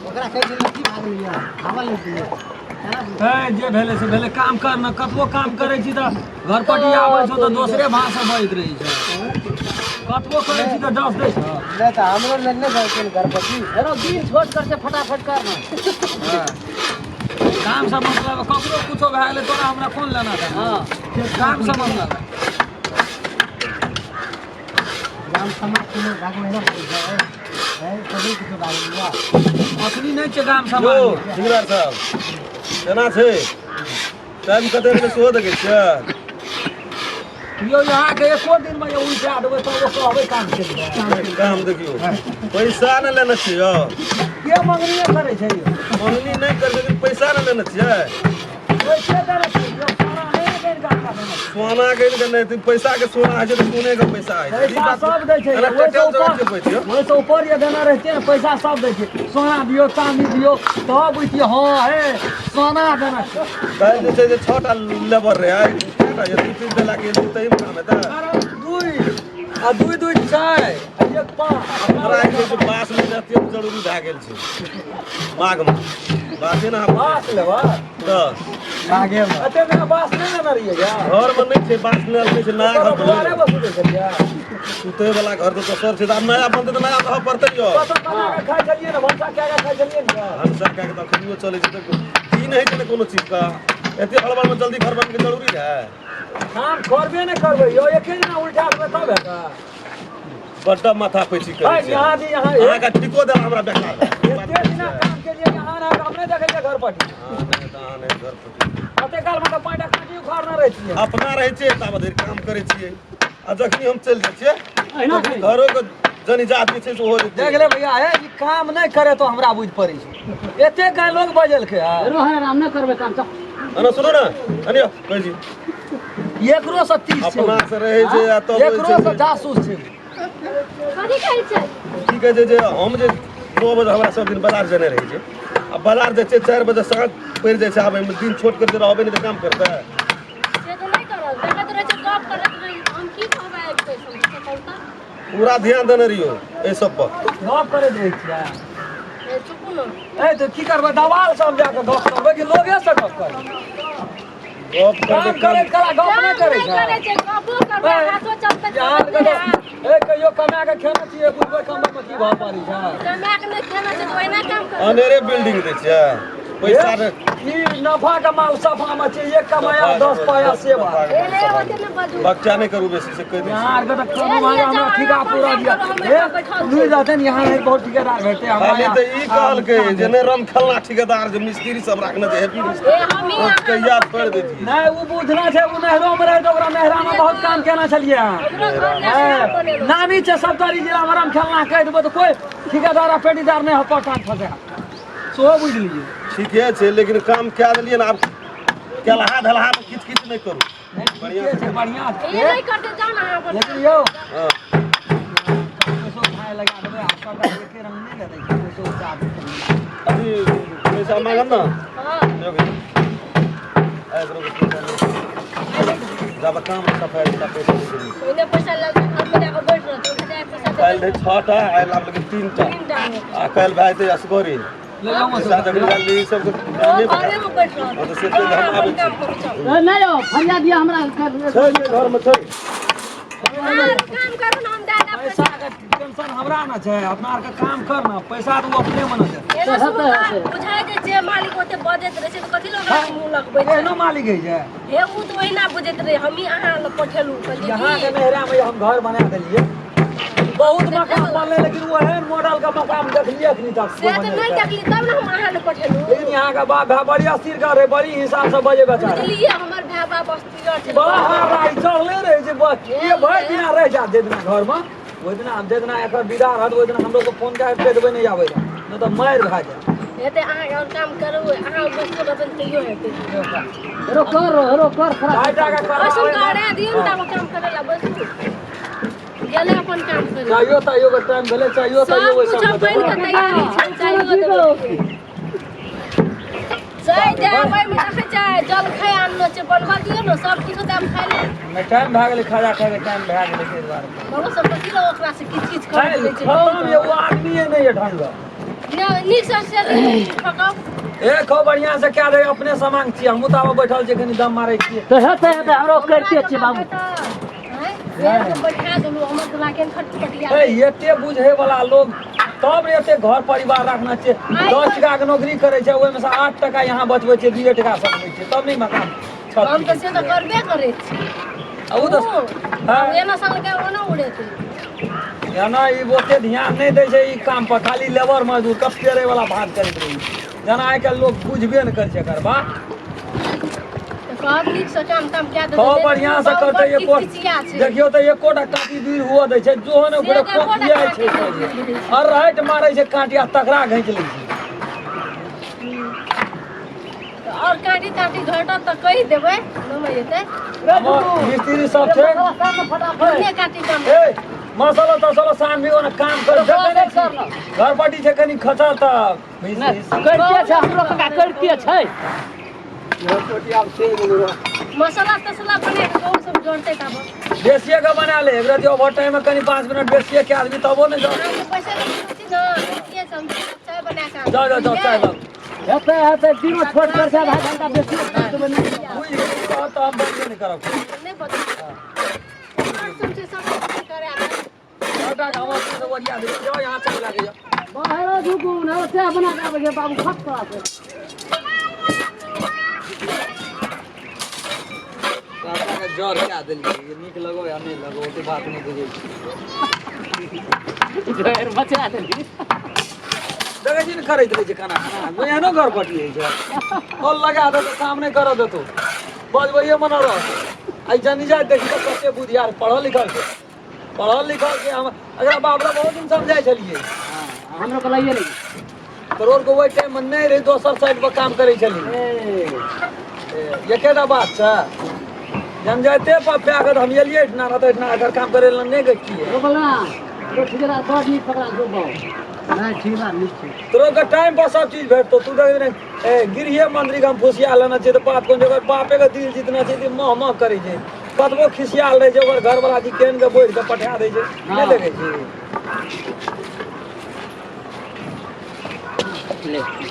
ओकरा कहै छै लत्ती भाग लिअ, हवा लागि गेलै। हे जे भेलै से भेलै, काम कर ने। कतबो काम करै छी तऽ घर पटी आबै छौ तऽ दोसरे भाषा बजैत रहै छै। कतबो करै छी तऽ डस दै छौ। नहि तऽ हमरो लेल नहि जाइ छै घर पटी। हेरो दिन छोट कर छै, फटाफट कर ने। हँ। काम से मतलब ककरो कुछो भए गेलै, तोरा हमरा कोन लेना देना? काम से मतलब। गाम समाज कोनो भागमे नहि है, सभी किछु भाग लिअ। अखनी नहि छै गाम यौ समाज। ठेकेदार साहब, केना छै? टाइम कते भेलै सेहो देखै छियै? यौ, अहाँके एको दिनमे यौ उल्टा देबै तब ओ कहबै काम केलियै। काम देखियौ, पैसा ने लेने छियै यौ। के मंगनीये करै छै यौ? मंगनी नहि करै, लेकिन पैसा ने लेने छियै। पैसे देने छियै यौ, सोना नहि ने गैर गाछ देने छै। सोना गिन के नहि, पैसा के सोना होइ छै तऽ सोने के पैसा होइ छै। ई पैसा बात सब दै छै। एना ओहिसँ टटल जगह ऊपर के पैसा यौ। ओहिसँ ऊपर जे देने रहितियै ने, पैसा सब दै छै, सोना दियौ, चाँदी दियौ, तब बुझतियै। हँ हे, सोना देने छै। काल्हि जे छै जे 6 टा लेबर रहै, आइ कएटा यऽ? दू तीन देला के तही मे काम हेतै? कारण दुइ आ दुइ दुइ चारि आ एक पाँच। हमरा जे छै से बाँस लेनाइ अत्यंत जरूरी भए गेल छै माघमे। बासे ने अहाँ बाँस लेबै? तऽ माघेमे। एते दिना बाँस नहि लेने रहियै यऽ? घरमे नहि छै बाँस, लेल नहि छै नया घर। दुआरे पर सुतै छलियै? सुतै वाला घर तऽ दोसर छै, तऽ आब नया बनतै तऽ नया रहऽ पड़तै यौ। कतऽ बना कऽ खाइ छलियै ने, भनसा कए कऽ खाइ छलियै ने? भनसा कए कऽ तऽ अखनियो चलै छै। तऽ ई नहि होइ छै ने कोनो चीजके, एते हड़बड़मे जल्दी घर बनबैके जरूरी रहै? काम करबे नहि करबै यौ, एके दिना उल्टा देबै तब हेतै। बड्ड माथा पैची करै छै। यहाँ जी यहाँ। अहाँके टिको देला हमरा बेकार। एते दिना काम केलियै, यहाँ नहि हम नहि देखै छियै घर पटी। हँ, नहि तऽ अहाँ नहि घर पटी। कते कालमे तऽ पाँचटा काँटी उखाड़ने रहै छियै। अपना रहै छियै ताबत धरि काम करै छियै, आ जखनी हम चलि जाइ छियै अहिना। तखनी घरोके जनी जात जे छै से ओहो जेतै। देख ले भैया, हे ई काम नहि करे तो हमरा बुझि पड़ै छै। एते गाय लोग बजलकै हँ। हेरो है, राम नहि करबै काम तऽ। अना सुनू ने, अनियो कहै छी। एकरो से 30 छै। अपना से रहै छै आ तब एकरो से जासूस छै। कथी कहै छै? की कहै छै जे हम जे 9 बजे हमरा सब दिन बाजार जेनाइ रहै छै, आ बाजार जाइ छियै 4 बजे साँझ पड़ि जाइ छै आबैमे। दिन छोट करिते रहबै नहि तऽ काम करतै? से तऽ नहि करब, देखैत रहै छै, गप करैत रहै। हम की कहबै आबि कऽ से कहू तऽ? पूरा ध्यान देने रहियौ एहि सब पर। गप करैत रहै छियै? ए, चुपू ने। ए तऽ की करबै? दवाल सब जाके गप करबै कि लोगे से गप करबै? गप काम करबै। करैत कला गप काम नहि करै नहि छै। करै छै, गपो करबै, हाथो चलतै। यहाँ चलत नहि हाथ। ए कहियो कमा के खेने छियै? बुझबै कमबै मे की भाव पड़ै छै। कमा के नहि खेना छै तऽ ओहिना काम करबै। अनेरे बिल्डिंग दै छियै पैसा ने। ई नफा के माल सफा मे छै, एक कमाया 10 पाया सेवा। एने ओते नहि बाजू। बच्चा नहि करू बेसी, से कहि दै यहाँ छी। आरके तऽ कोनो भाई हमरा ठीका पूरा दिया। ए लुइ रहते ने, यहाँ नहीं बहुत ठिकेदार भेटते हमरा। खाली तऽ ई कहलकै जे नहि रम खेलना ठिकेदार जे मिस्त्री सब राखने छै, हेवी मिस्त्री। ए हमही ओ अहाँ कहिया छोड़ि देतियै। नहि, ओ बुझना छै, ओ नहरो मे रहै तऽ ओकरा नहरा मे बहुत काम केना छलियै। हमरो घर जा बनेलहुँ। नामी छै सप्तरी जिला मे रम खेलना। कहि देबै तऽ कोइ ठिकेदार आ पेटीदार नहि हप्पा टांग फंसा, सेहो बुझि लियै। ठीके छै, लेकिन काम कए देलियै ने, आब केलहा ढलहा मे किछु किछु नहि करू। बढ़िआँ छै, बढ़िआँ ई छै। नहि करतै, जाउ ने अहाँ अपन। लेकिन यौ हँ। पैसो खाय लगा देबै आ सबटा एके रंग नहि ने दै छै, पैसो उठा देतै। अथी पैसा मांगब ने? हँ। यौ भैया, एकरो के पैसा ले जाबे काम सफाइ ता पैसा नहि देबै। पहिने पैसा लऽ कऽ घरमे जाकऽ बैठ रहतै, ओकरा जाय पैसा काल्हि देबै। रहै 6 टा, आइ लाभ लेकिन 3 टा। 3 टा। आ काल्हि भए जेतै असगरे। ले जाउ। पैसा जखन काल्हि ई सब ओ नहि घरेमे बैठ रहतै। हँ, तऽ से तऽ हम अहाँ आबै अपन काम छी। करू, चलू। ए, नहि यौ, फरिया दिअ हमरा। छै छै, घरमे छै। अहाँ काम करू ने, हम दए देब पैसा। पैसा के टेंशन हमरा ने छै, अपना आरके काम कर ने, पैसा तऽ ओ अपने मने देतै। एना सुनू तऽ बुझाइ जे छै मालिक ओते बजैत रहै छै तऽ कथी लए ओकरा मुँह लगबै छै? एहनो मालिक होइ छै? हे, ओ तऽ ओहिना बुझैत रहै, हमही अहाँ लग पठेलहुँ, कहलियै यहाँ के की नहरा में हम घर बना देलिए, बहुत मकान बनलै, लेकिन ओहन मॉडल के मकान देखलिए अखनी तक? से तऽ नहि देखली, तब ने हम अहाँ लग पठेलहुँ। लेकिन यहाँ के बाप भाय बड़ी अस्थिर कर रहे, बड़ी हिसाब से बजे बेचारा। बुझलियै, हमर भाय बाप अस्थिर छै। बड़ा हारा चढ़ले रहे छै बस। ये भरि दिना रहि जात, जे दिना घर में ओहि दिना, जे दिना एकर विदा रहत ओहि दिना हमरो के फोन कए के कहि देबै नहि आबै लए, नहि तऽ मारि भए जायत। हेतै, अहाँके आओर काम करू, अहाँ बैसलो रहबै तैयो हेतै। हेरो कर, हेरो कर खराब। 4 टा के ऐसन करबाबै। करे दियौ ने, तब काम करे ला बैसू, गेलै अपन काम करे। चाहियो ताहियो के टाइम भेलै, चाहियो ताहियो सब ओहि कुछ सब बनि के तैयारी छै, चाहियो देबै। चाय देबै मे देखै छै, जलखै आनलो छै, बनबऽ दियौ ने, सब किछु दाम खाइ ले। नहि, टाइम भए गेलै, खाजा खाइके टाइम भए गेलै, ताहि दुआरे। हमरो सब कथी लए ओकरा से किच किच कर दै छै? खतम ये, ओ आदमीए नहि ये ढंग। नीक से से ठकाउ। ए खो बढ़िया से कए दे, अपने समांग छियै, हमहूँ तऽ आब बैठल छियै, कनि दम मारै छियै। तऽ हेतै हेतै, हमरो करिते छियै बाबू। बैठा देलहुँ हमर तऽ लागे खटपटिया। ए एते बुझे वाला लोग तब एते घर परिवार रखना छै। 10 टका के नौकरी करै छै, ओहिमे से 8 टका यहाँ बचबै छै, 2 टका सब लै छै, तब नहि मकान छत। हम तऽ से तऽ करबे करै छी। आ ओ तऽ ओ एना साल के ओना उड़ेतै। एना ई ओते ध्यान नहि दै छै ई काम पर, खाली लेबर मजदूर कब पेरे वाला बात करैत रहै छै। जेना आइ काल्हि लोग बुझबे नहि करै छै एकर बात। तऽ कहब नीक से काम ताम कए देतै। खूब बढ़िया से करतै। एको देखियौ तऽ एकोटा काँटी दूर हुअ दै छै? जो ने ओकरे से तऽ एकोटा कोकियाइ छै काँटी दूर नहि। और राइट मारै छै काँटी आ तकरा घींच लै छै। और काँटी ताँटी घटत तऽ कहि देबै, नहि जेतै। हमर मिस्त्री सब छै। फटाफट ने काँटी कम। ए मसाला तसाला सान भी ओना काम कर देखै नहि छी, घर पट्टी छै कनि खचर तऽ करिते छै हमरो काका, करिते छै। मसाला तसला बना कऽ गहूँम सब जोड़तै तब बेसिए के बना ले। एक रति ओवर टाइम में कनि 5 मिनट बेसिए के आदमी तबो नहि जाओ। हम पैसा तऽ छी ने के सब चाय बना कऽ। जाओ जाओ जाओ, चाय लाओ। हेतै हेतै, दिनो छोट कर छै, आधा घंटा बेसी देबै नहि। बुझि गेली तऽ हम बजबे नहि करब। नहि बदल सुन छै सब करे। सबटा के हमर सब ओरिया देबै, जाओ यहाँ चाय लए के जाओ। बाहरो झुकू ने, चाय बना कऽ आबै छै बाबू खट करा से। सबटा के जर कए देलियै, नीक लगो या नहि लगो ओते बात नहि बुझै छी। जहर बचा देली। देखै छी ने करैत रहै छै खाना खाना, एहनो घर पटी होइ छै। कल लगा देतौ, काम नहि करऽ देतौ, बजबैये मना रह। आइ जनी जाय देखी तऽ कते बुधियार पढ़ल लिखल छै, पढ़ल लिखल छै। हम एकरा बाप रे बहुत दिन समझाइ छलियै। हमरो के लइए नहीं। करोड़ के ओहि टाइममे नहि रहै, दोसर साइड पर काम करै छलियै। ए एकेटा बात छै, जन जाइते पर पा कऽ हम एलियै एहिठिना, नहि तऽ एहिठिना एकर काम करै लए नहि गेलियै। रोकल ना रो, ठिकेदार बड़ नीक पकड़ा जो बाबू। नहि, ठीक बा, नीक छै। तोरो के टाइम पर सब चीज भेटतौ। तू देख ने, ए गिरिये मंत्री के हम फुसिया लेने छियै तऽ बात कोन छै? ओकर बापे के दिल जीतना छै तऽ मह मह करै छै। कतबो खिसियाल रहै छै, ओकर घरवला जी केहन के बोझ के पठा दै छै, नहि देखै छी? ले।